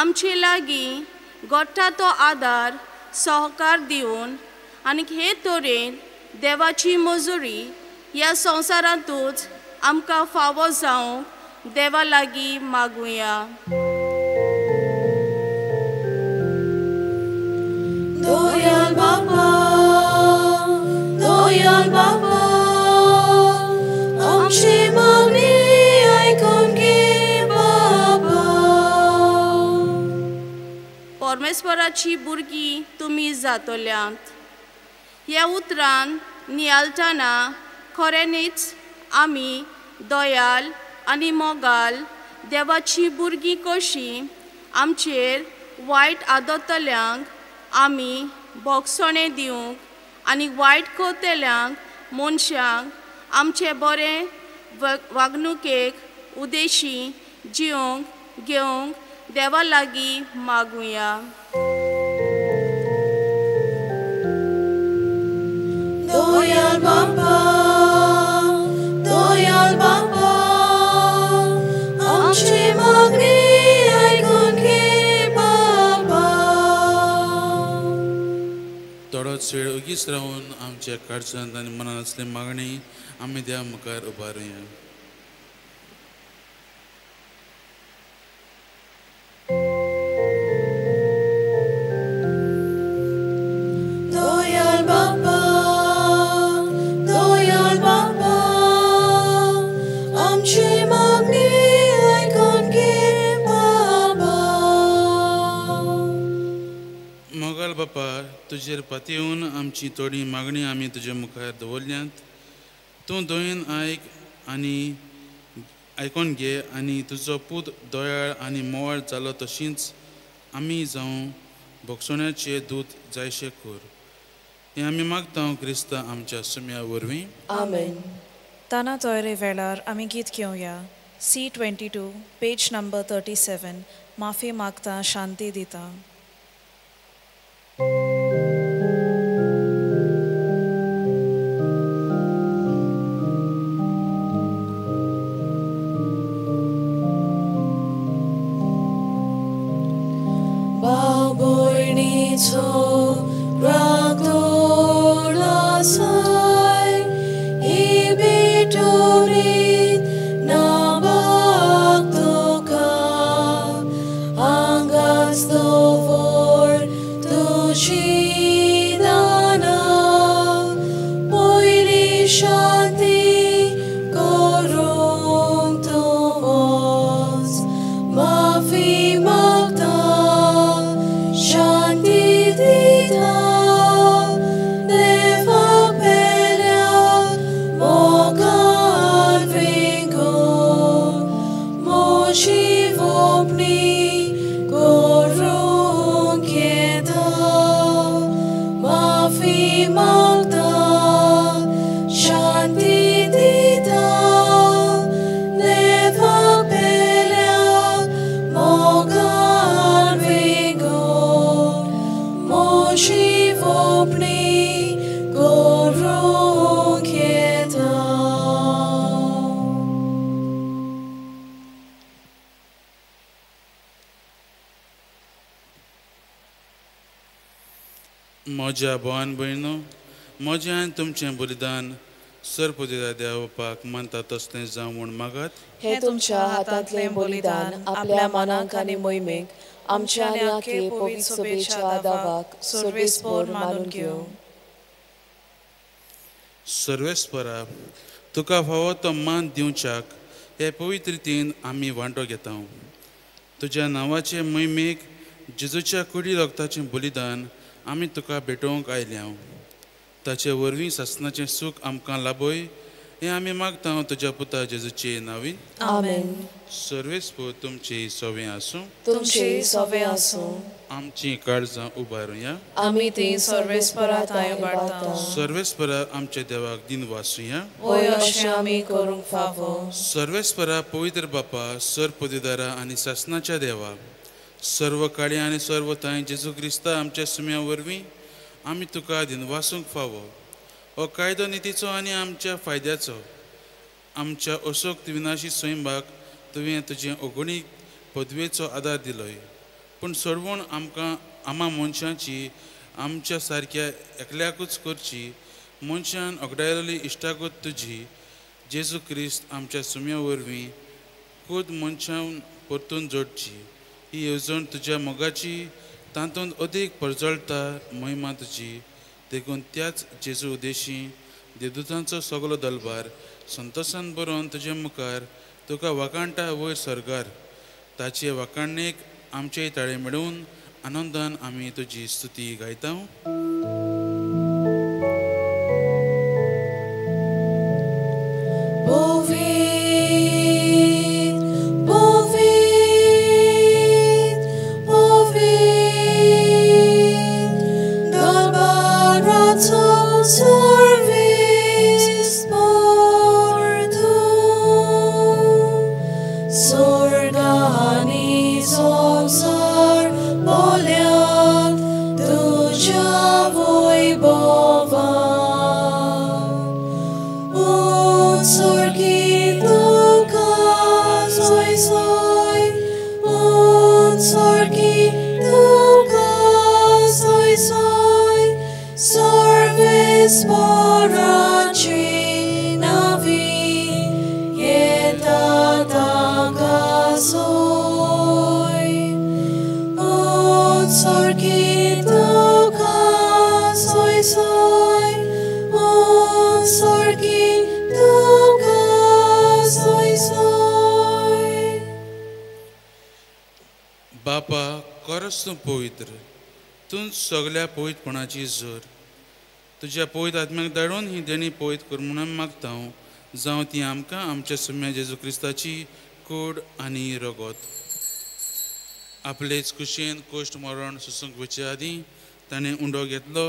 आमचे लागीं गोठा तो आदार सहकार दिवन आनीक हे तरेन देवाची मजुरी ह्या संवसारांतूच आमकां फावो जावंक देवा लागीं मागुया. दयाळ बापा, दयाळ बापा, आमची मागणी आयकून घे बाबा. परमेश्वराची भुरगीं तुमी जातल्यांत ह्या उतरान नियाळटना खऱ्यांनीच आमी दयाल आनी मोगाल देवाची भुरगीं कशीं आमचेर वायट आदतल्यांक आमी बोगसणें दिवंक आनी वायट करतल्यांक मनशांक आमचे बरें वागणुकेक उदेशी जिवंक घेवंक देवा लागीं मागुया. दयाळ बापा, दयाळ बापा, आमची मागणी आयकून घे बाबा. थोडोच वेळ ओगीच रावन आमच्या काळजांत आनी मनांत आसली मागणी आमी देवा मुखार उबारुया. तुजेर पातयेवन आमची थोडी मागणी आमी तुजे मुखार दवरल्यांत. तूं दयेन आयक आनी आयकोन घे आनी तुजो पूत दयाळ आनी मोवाळ जालो तशींच आमी जावं भोगसण्याचे दूत जायशे कर. हें आमी मागता क्रिस्ता आमच्या सुम्या वरवीं. आमेन. ताना तोयरे वेळार आमी गीत घेवया. C22 page number 37. माफी मागता शांती दिता. बाबोयणीचो राग दोळासाय ही बेटोरीत ना बाग तुका आंगाच दवर तुजी दाना पयली शांती करूंक तूं वच माफी मागता शांती दिता देवा पेल्या मोगान वेंगोवन म्हजी वोपणी करूंक येता माफी मागता शांती दिता देवा पेल्या मोगान वेंगोवन म्हजी वोपणी करूंक येता. म्हज्या भोवान भयणो, म्हजें आनी तुमचें बलिदान सर्पदिदा देवपाक मानता तसलें जावं म्हूण मागात. हें तुमच्या हातांतलें बलिदान आपल्या मानाक आनी मोहिमेक आमच्या आनी आखे पवित्र सभेच्या दावाक सर्वेस्पोर मानून घेवं. सर्वेस्परा, तुका फावो तो मान दिवच्याक हे पवित्र रितीन आमी वांटो घेता. तुज्या नांवाचे मोहिमेक जेजूच्या कुडी रक्ताचें बलिदान आमी तुका भेटोवंक आयल्या. ताचे वरवीं सासणाचें सूख आमकां लाभय हें आमी मागता तुज्या पुता जेजूचे नांवीन. आमेन. सर्वेस्पोर तुमची सवे आसूं. तुमची सवे आसूं. आमची काळजां उबारुया. आमी ती सर्वेस्परा थंय उबारता. सर्वेस्परा आमच्या देवाक दिनवासुया. वय अशें आमी करूंक फावो. सर्वेस्परा पवित्र बापा, सर पदवीदारा आनी सासणाच्या देवा, सर्व काळी आनी सर्व थंय जेजू क्रिस्ता आमच्या सुम्या वरवीं आमी तुका दिनवासूंक फावो. हो कायदो नितीचो आनी आमच्या फायद्याचो आमच्या अशोक विनाशी स्वयंबाक तुवें तुजे अगणीत पदवेचो आदार दिलोय, पूण सोडवण आमकां आमा मनशांची आमच्या सारक्या एकल्याकूच करची मनशान अगडायलेली इश्टागत तुजी जेजू क्रिस्त आमच्या सुम्या वरवीं खूद मनशान परतून जोडची. ही येवजण तुज्या मोगाची तातूंत अदीक परजळटा महिमा तुजी. देखून त्याच जेजू उदेशी देवदूतांचो सगलो दलबार संतोशान बरोवन तुजे मुखार तुका वाखाणटा वयर सर्गार. ताचे वाखाणणेक आमचे ताळे मेळोवन आनंदान आमी तुजी स्तुती गायता. बापा, करस तूं पवित्र, तूंच सगल्या पवित्रपणाची जोर. तुज्या पवित्र आत्म्याक धाडून ही देणी पवित्र कर म्हणून मागता हांव, जावं ती आमकां आमच्या सुम्या जेजू क्रिस्ताची कूड आनी रगत. आपलेच कुशेन कोश्ट मरण सोसूंक वचचे आदीं ताणें उंडो घेतलो,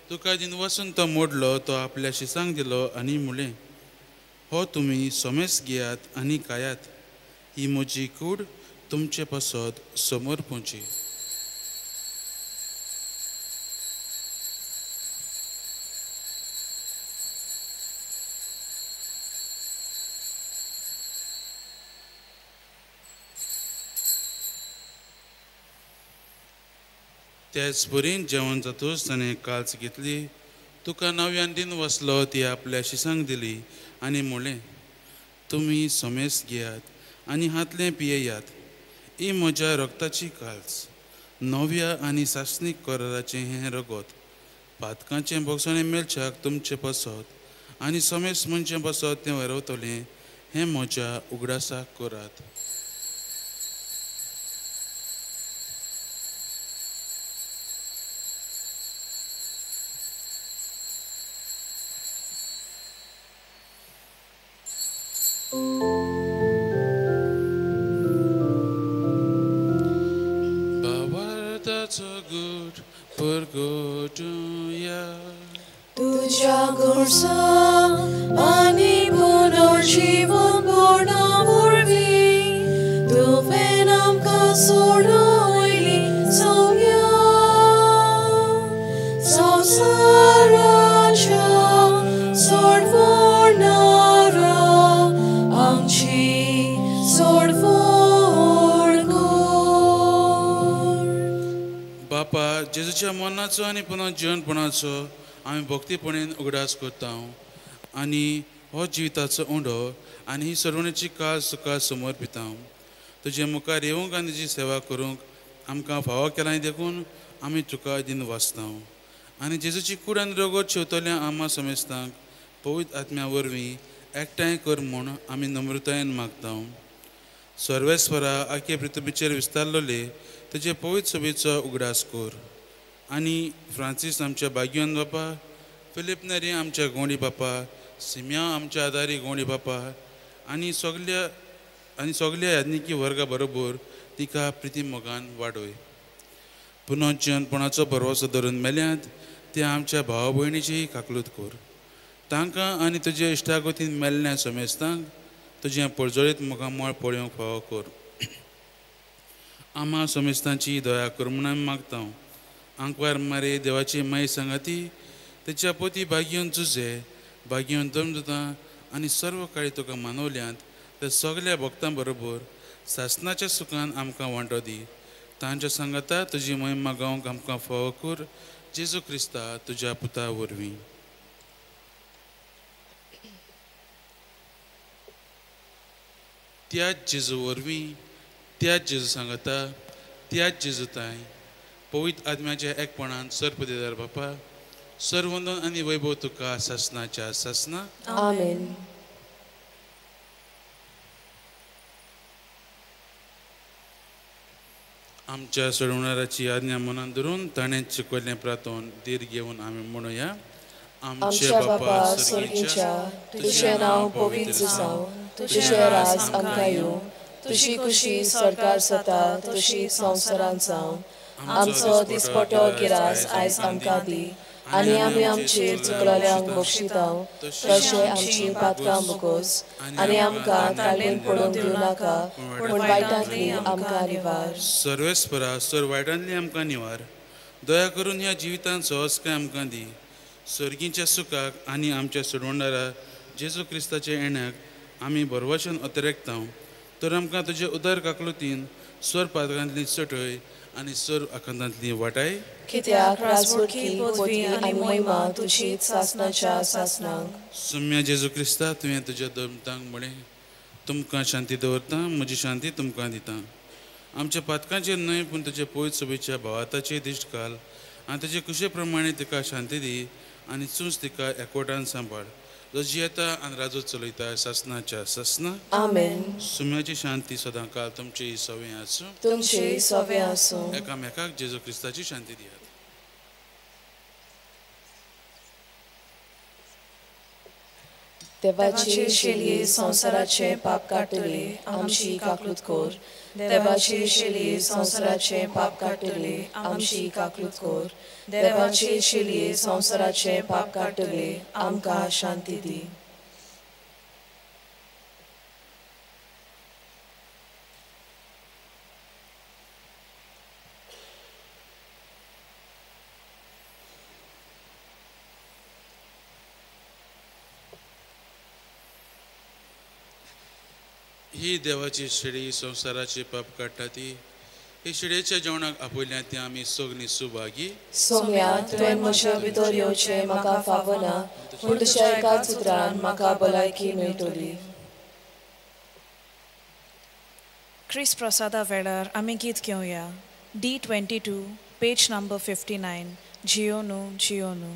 तुका दिन वसून तो मोडलो, तो आपल्या शिसांक दिलो आनी म्हणलें, हो तुमी सोमेस घेयात आनी खायात, ही म्हजी कूड तुमचे पासत समोर पोवची. त्याच परीन जेवण जातूच ताणें काल्च घेतली, तुका नव्यान दिन वसलो, ती आपल्या शिसांक दिली आनी म्हणलें, तुमी सोमेस घेयात आनी हातलें पियेयात, ही म्हज्या रगताची काल्च, नव्या आनी सासणीक कराराचें हें रगत, पातकांचें भोगसणें मेळच्याक तुमचें पासत आनी सोमेस मनचें पासत तें वरवतलें, हें म्हज्या उगडासाक करात. तुझ्या गुरसा आनी पुनर्जीवन कोणा वरवीं तुवें आमकां सोडयली सगळ्या संवसाराच्या सोडवणारा आमची सोडवण कर. बापा, जेजूच्या मरणाचो आनी पुनर्जीवनपणाचो आमी भक्तीपणेन उगडास करता आनी हो जिविताचो उंडो आनी ही सरवणेची काज तुका समर्पिता. तुजे मुखार येवंक आनी तुजी सेवा करूंक आमकां फावो केलां देखून आमी तुका दिन वाचता. आनी जेजूची कूड आनी रगत शेवतल्या आमा समेस्तांक पवित्र आत्म्या वरवीं एकठांय कर म्हूण आमी नम्रतायेन मागता. सर्वेस्वरा, आखे पृथ्वीचेर विस्तारलेले तुजे पवित्र सभेचो उगडास कर आनी फ्रांसीस आमच्या भाग्यवन बापा, फिलीप नेरी आमच्या गोंडी बापा, सिम्या आमच्या आदारी गोंडी बापा आनी सगल्या याज्ञिकी वर्गा बरोबर तिका प्रिती मोगान वाडय. पुनर्जीवनपणाचो भरवसो धरून मेल्यांत ते आमच्या भाव भयणीची काकलूत कर. तांकां आनी तुज्या इश्टागतीन मेल्ल्या समेस्तांक तुजें परजळीत मुखामळ पळोवंक फावो कर. आमा समेस्तांची दया कर म्हूण आमी मागता. आंकवार मारे देवाची माई सांगाती तेच्या पोती भाग्योन जुजे भाग्योन धर्मदूतां आनी सर्व काळी तुका मानवल्यांत त्या सगल्या भक्तां बरोबर सासनाच्या सुखान आमकां वांटो दी. तांच्या सांगाता तुजी महिमा गावंक आमकां फावो कर, जेजू क्रिस्ता तुज्या पुता वरवीं. त्याच जेजू वरवीं, त्याच जेजू सांगाता, त्याच जेजू ताय पवित्र आत्म्याच्या एकपणान सर्पदेदार बापा, सर्वंदन आनी वैभव तुका सासनाच्या सासना. आमेन. आमच्या सोडवणाराची आज्ञा मनान धरून ताणें शिकवल्लें प्रार्थन धीर घेवन आमी म्हणुया. आमच्या बापा स्वर्गीच्या, तुजें नांव पवित्र जावं, तुजें राज आमकां येवं, तुजी खुशी सरकार जाता तशी संवसारांत जावं. आमचो दिसपटो गिरास आयज आमकां दी आनी आमी आमचेर चुकलेल्यांक बक्षितांव तशें आमची पातकां मुकोस आनी आमकां ताळेन पडूंक दिवं नाका, पूण वायटांतली आमकां निवार. सर्वेस्परा, सर वायटांतली आमकां निवार. दया करून ह्या जिवितांत सहजकाय आमकां दी. सर्गीच्या सुखाक आनी आमच्या सोडवणारा जेजू क्रिस्ताच्या येण्याक आमी भरवशान अतिरेकता, तर आमकां तुजे उदार काकलुतीन स्वर पातकांतली चटय आनी स्वर आकांतांतली वाटाय. कित्याक राजवटकी पदवी आनी महिमा तुजी सासनाच्या सासनांक. सुम्या जेजू क्रिस्ता, तुवें तुज्या धर्मतांक म्हळें, तुमकां शांती दवरता, म्हजी शांती तुमकां दिता. आमच्या पातकांचेर न्हय पूण तुजे पवित्र सभेच्या भावाताचेर दिश्ट घाल आनी तुजे कुशे प्रमाणे तिका शांती दी आनी चूंच तिका एकवटान सांबाळ, जो जियेता आनी राजो चलयता सासनाच्या सासना. आमेन. सुम्याची शांती सदांकाळ तुमची सवे आसूं, तुमची सवे आसूं. एकामेकाक जेजू क्रिस्ताची शांती दियात. देवाची शेली संवसाराचें पाप काडटली आमची काकलूत कोर. देवाची शेली संवसाराचें पाप काडटली आमची काकलूत कोर. देवाची शेली संवसाराचें पाप काडटली आमकां शांती दी. ही देवाची शेळी संवसाराचे पाप काडटा ती हे शेळयेच्या जेवणाक आपयल्या ती आमी सगळीं सुभागी. सोम्या, तुवें म्हज्या भितर येवचें म्हाका फावना, पूण तुज्या एकाच उतरान म्हाका भलायकी मेळटली. क्रिस प्रसादा वेळार आमी गीत घेवया. D22 page number 59. जियोनू जियोनू.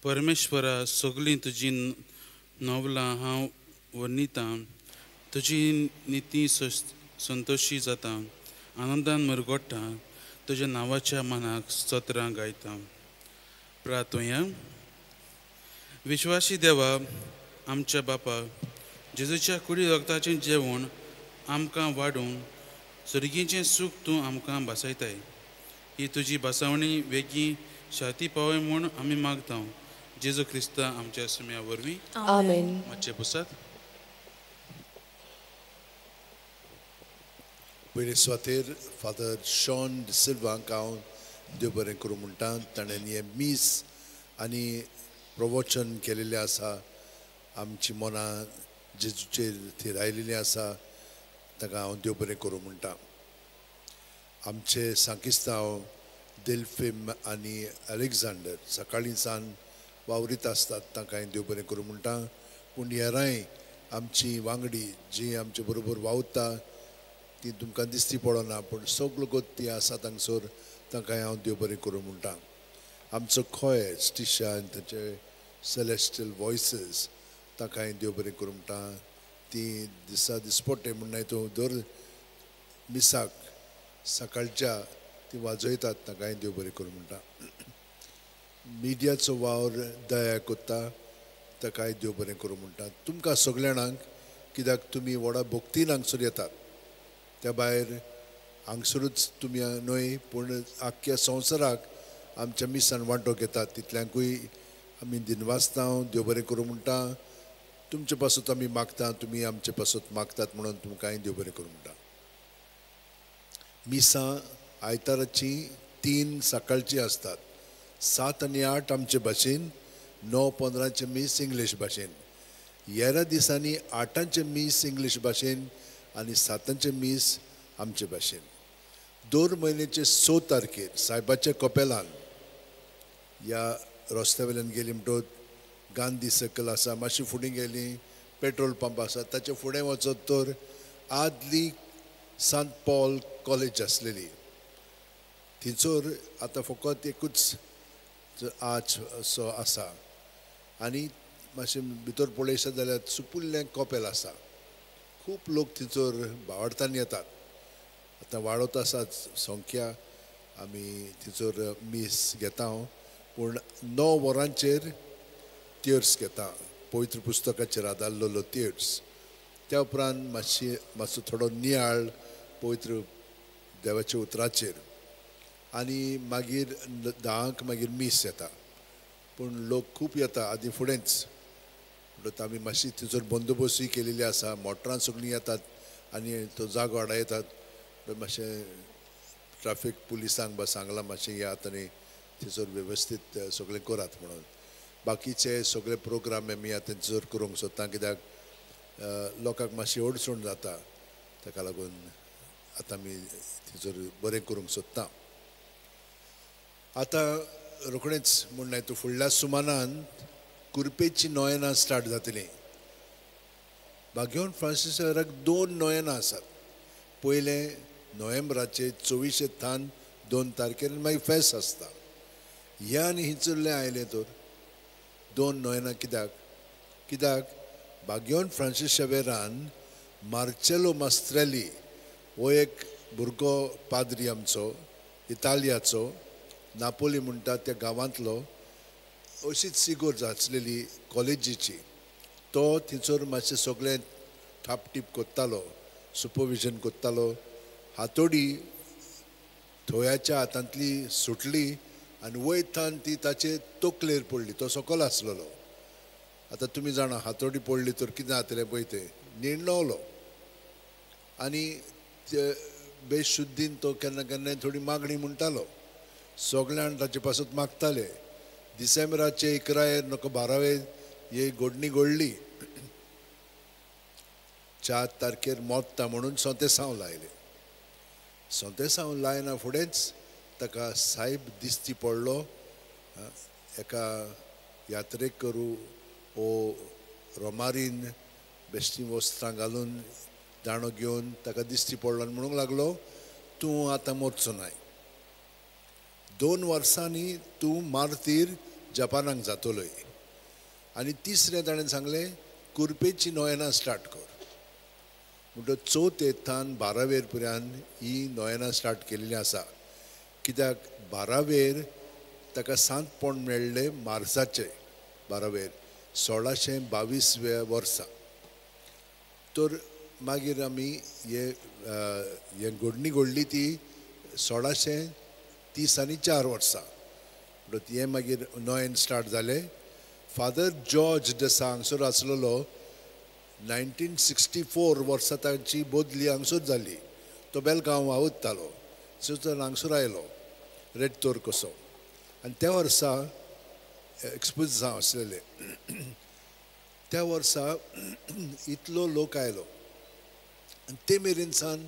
परमेश्वरा, सगळीं तुजी नवलां हांव वर्णितां, तुजी निती संतोशी जाता, आनंदान मुरगोट्टा, तुज्या नांवाच्या मनाक स्तोत्रां गायता. प्रार्थोया. विश्वासी देवा, आमच्या बापा, जेजूच्या कुडी रगताचें जेवण आमकां वाडून सर्गीचें सूख तूं आमकां भासयताय. ही तुजी भासावणी वेगीं शाती पावय म्हूण आमी मागता. जेजू क्रिस्ता आमच्या सुम्या वरवीं. आमेन. मातशें बसात. पयले सुवातेर फादर शॉन डिसिल्वांक हांव देव बरें करूं म्हणटा. ताणें हें मीस आनी प्रवचन केलेलें आसा. आमची मनां जेजूचेर थिरायलेलीं आसा. ताका हांव देव बरें करूं म्हणटा. आमचे सांकिस्तांव देल्फीम आनी अलेक्झांडर सकाळीं सान वावरीत आसतात, तांकां देव बरें करूं म्हणटा. पूण हेरांय आमची वांगडी जी आमचे बरोबर वावता ती तुमकां दिसती पडना, पूण सगळो गोत ती आसा तांगसर, तांकां हांव देव बरें करूं म्हणटा. आमचो खोय स्टिशा आनी तांचे सेलेस्टियल वॉयसीस, तांकां देव बरें करूं म्हणटा. ती दिसा दिसपट्टे म्हण तूं दर मिसाक सकाळच्या ती वाजयतात, तांकां देव बरें करूं म्हणटा. मिडियाचो वावर दया कोत्ता, ताकाय देव बरें करूं म्हणटा. तुमकां सगल्या जाणांक, कित्याक तुमी व्हडा भक्तीन हांगसर येतात, त्या भायर हांगसरूच तुमी न्हय पूण आख्ख्या संवसाराक आमच्या मिसान वांटो घेतात, तितल्यांकूय आमी दिनवासता, देव बरें करूं म्हणटा. तुमचे पासत आमी मागता, तुमी आमचे पासत मागतात म्हणून तुमकांय देव बरें करूं म्हणटा. मिसां आयताराची 3 सकाळची आसतात, 7 आनी 8 आमचे भाशेन, 9:15 मीस इंग्लीश भाशेन. हेरा दिसांनी 8 मीस इंग्लीश भाशेन आनी 7 मीस आमचे भाशेन. दर म्हयन्याचे 6 तारखेर सायबाच्या कपेलान ह्या रस्त्या वयल्यान गेली म्हणटकच गांधी सर्कल आसा, मातशी फुडें गेली पेट्रोल पंप आसा, ताच्या फुडें वचत तर आदली सांत पॉल कॉलेज आसलेली, थंयसर आतां फकत एकूच आर्च असो आसा आनी मातशें भितर पळयशात जाल्यार सुपुल्लें कपेल आसा. खूब लोक थंयसर भावार्थान येतात. आतां वाडत आसा संख्या, आमी थंयसर मीस घेता, पूण 9 वरांचेर तियर्स घेता, पवित्र पुस्तकाचेर आदारलेलो तियर्स. त्या उपरांत मातसो थोडो नियाळ पवित्र देवाच्या उतराचेर आनी मागीर 10 मागीर मीस येता. पूण लोक खूब येता आदी फुडेंच, म्हणटकच आमी मातशी थंयसर बंदोबस्तूय केलेली आसा. मोटरां सगळीं येतात आनी तो जागो आडायतात. मातशें ट्राफीक पुलिसांक बा सांगलां मातशें येयात आनी थंयसर वेवस्थीत सगळें करात म्हणून. बाकीचे सगळे प्रोग्राम आमी आतां थंयसर करूंक सोदता, कित्याक लोकांक मातशी अडचण जाता, ताका लागून आतां आमी थंयसर बरें करूंक सोदता. आतां रोखडेंच म्हण तूं फुडल्या सुमानान कुरपेची नोयनां स्टार्ट जातलीं. बागेवन फ्रांसीस सेवराक 2 नोयनां आसात. पयलें नोव्हेंबराचे 24 थान 2 तारखेर मागीर फेस्त आसता. ह्या आनी हिंचुल्लें आयलें तर 2 नोयनां कित्याक? कित्याक बागेवन फ्रांसीस सेवेरान मार्चेलो मास्त्रेली हो एक भुरगो पाद्री आमचो इतालियाचो, नापोली म्हणटा त्या गांवांतलो, अशीच सिगोर आसलेली कॉलेजीची, तो थंयसर मातशें सगळें थापटीप कोत्तालो, सुपरविजन कोत्तालो. हातोडी थोयाच्या हातांतली सुटली आनी वयतान ती ताचे तकलेर पडली. तो सकल आसलेलो. आतां तुमी जाणा हातोडी पडली तर कितें जातलें पळय, तें निर्णवलो आनी ते बेशुद्दीन तो केन्ना केन्नाय थोडी मागणी म्हणटालो. सगळ्यान ताचे पासत मागताले. डिसेंबराचे 11 नको 12 ही घडणी घडली. 4 तारखेर मोत्ता म्हणून सोंतेसांव लायलें. सोंतेसांव लायना फुडेंच ताका सायब दिसती पडलो. एका यात्रेक करूं ओ रोमारीन बेश्टी वस्त्रां घालून दांडो घेवन ताका दिसती पडलो आनी म्हणूंक लागलो, तूं आतां मरचो नाय, 2 वर्सांनी तूं मार्तीर जपानाक जातलोय. आनी तिसरें ताणें सांगलें कुर्पेची नोयेनां स्टार्ट कर. म्हणटकच चवथेंतान बारावेर पर्यंत ही नोयेनां स्टार्ट केल्ली आसा. कित्याक बारावेर ताका सांतपण मेळ्ळें मार्साचें, बारावेर 1622 वर्सा. तर मागीर आमी हे हे घडणी घडली ती 1634 वर्सा. म्हणटकच हें मागीर नोयेन स्टार्ट जालें. फादर जॉर्ज डेसा हांगसर आसलेलो, 1964 वर्सा ताची बदली हांगसर जाली. तो बेलगांव वावुरतालो, सो तो हांगसर आयलो रेडतोर कसो. आनी त्या वर्सा एक्सपोजांव आसलेलें. त्या वर्सा इतलो लोक आयलो आनी ते मेरेन सान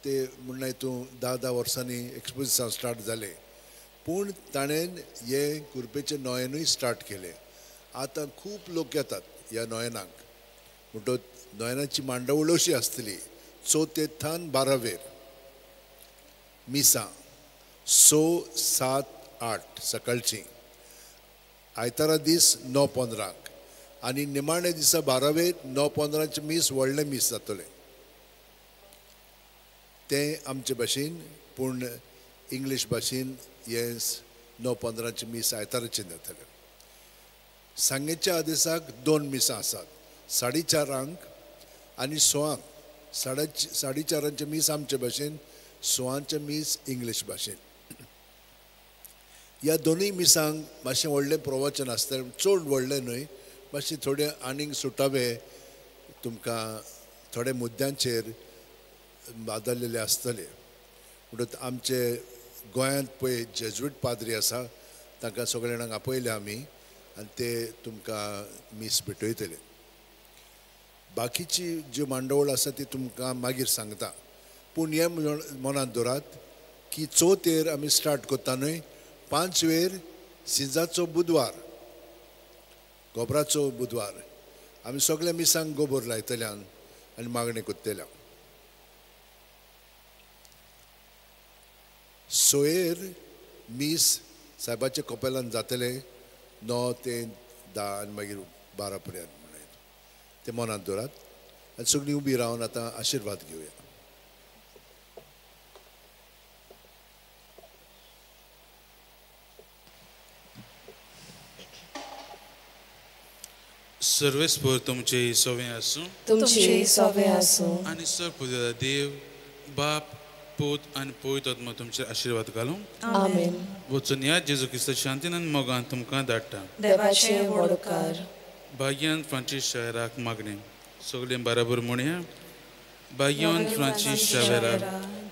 ते म्हणल्यार तूं 10-10 वर्सांनी एक्सपोजिसांव स्टार्ट जालें. पूण ताणें हें कुर्पेचें नोयेनूय स्टार्ट केलें. आतां खूब लोक येतात ह्या नोयेनाक. म्हणटकच नोयेनाची मांडावळ अशी आसतली, चवथेंतान बारावेर मिसां 6, 7, 8 सकाळची, आयतारा दीस 9:15 आनी निमाणे दिसा बारावेर 9:15 मीस व्हडलें मीस जातलें. तें आमचे भाशेन, पूण इंग्लीश भाशेन हें 9:15 मीस आयताराचें जातलें. सांगेच्या आदेसाक 2 मिसां आसात, 4:30 आनी 6. 4:30 मीस आमचे भाशेन, 6 मीस इंग्लीश भाशेन. ह्या दोनूय मिसांक मातशें व्हडलें प्रवचन आसतलें, चड व्हडलें न्हय, मातशें थोडें आनीक सुटावे तुमकां थोडे मुद्द्यांचेर आदारलेले आसतले. म्हणटकच आमचे गोंयांत पळय जेज्वीट पाद्री आसा, तांकां सगळे जाणांक आपयले आमी आनी ते तुमकां मीस भेटयतले. बाकीची ज्यो मांडावळ आसा ती तुमकां मागीर सांगता. पूण हें मनांत दवरात की चवथेर आमी स्टार्ट करता न्हय, 5वेर सिंजाचो बुधवार, गोबराचो बुधवार, आमी सगल्या मिसांक गोबोर लायतल्यान आनी मागणें करतल्या. सोयेर मीस सायबाच्या कपेलान जातलें 9 ते 10 आनी मागीर 12 पर्यंत म्हणून तें मनांत दवरात. आनी सगळीं उबी रावन आतां आशिर्वाद घेवया. सर्वेस्पर तुमचे सवे आसूं, तुमचे सवे आसूं. आनी सर पुजा देव बाप पूत आनी पवित्र आत्मा तुमचे आशिर्वाद घालूं. आमेन. वचून ह्या जेजू क्रिस्ता शांतीन आनी मोगान तुमकां धाडटा. देवाचे व्हड उपकार. भाग्यान फ्रांसीस शायराक मागणें सगळें बराबर म्हणया. भाग्यान फ्रांसीस शावेराक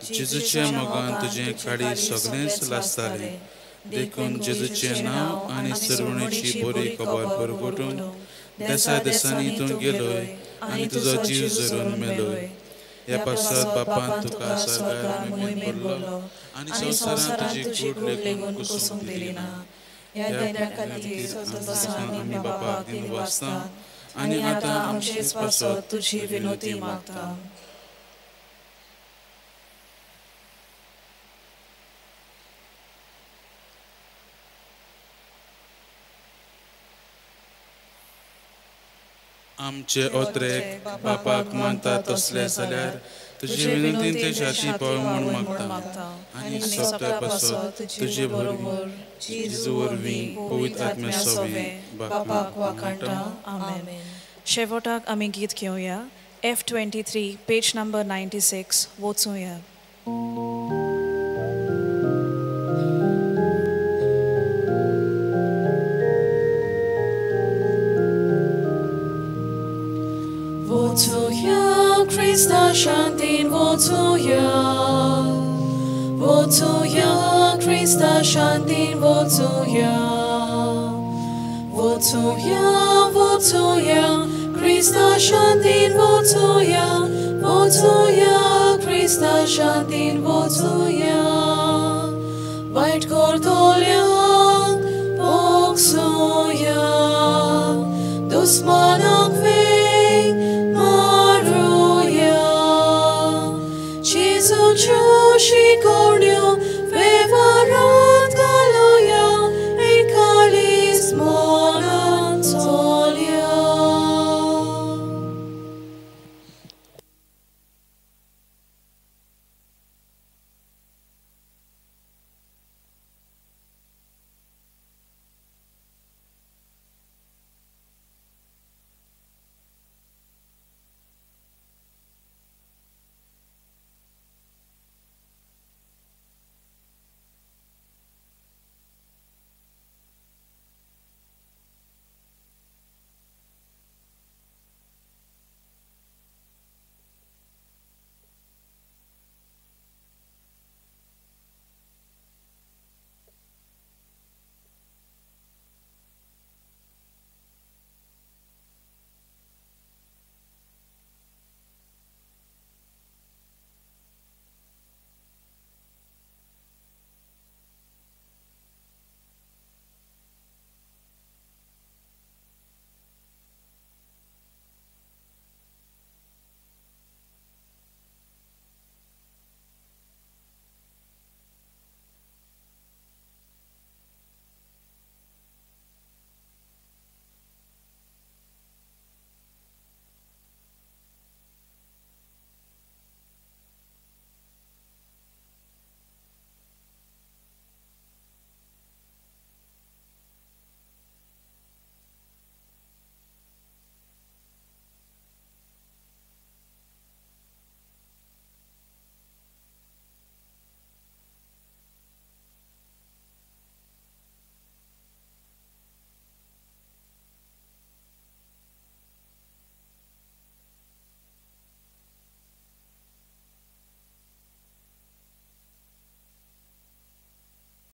जेजूच्या मोगान तुजें काळी सगळेंच लासतालें, देखून जेजूचें नांव आनी सर्वणेची बरी खबर परगटून देसा देसांनी तूं गेलोय आनी तुजो जीव जरून मेलोय. ह्या पासात बापान तुका सरकार मोहिमेन भरलो आनी संवसारांत तुजी कूड लेगून कुसूंक दिली ना. ह्या खातीर आमी बापाक दिनवासता आनी आतां आमचेच पासत तुजी विनोती मागता. आमचे ओत्रेक बापाक मानता तसले जाल्यार तुजी विनंती ते छाती पाव म्हूण मागता आनी सोंपता पासत तुजे बरोबर जेजू वरवीं पवित्र आत्म्या सवें बापाक वाखाणटा. आमेन. शेवटाक आमी गीत घेवया. F23 page number 96 वचुया. Krista shantin votuya, votuya, Krista shantin votuya, votuya, votuya, Krista shantin votuya, votuya, Krista shantin votuya, white kortolya, boksuya, dusmana.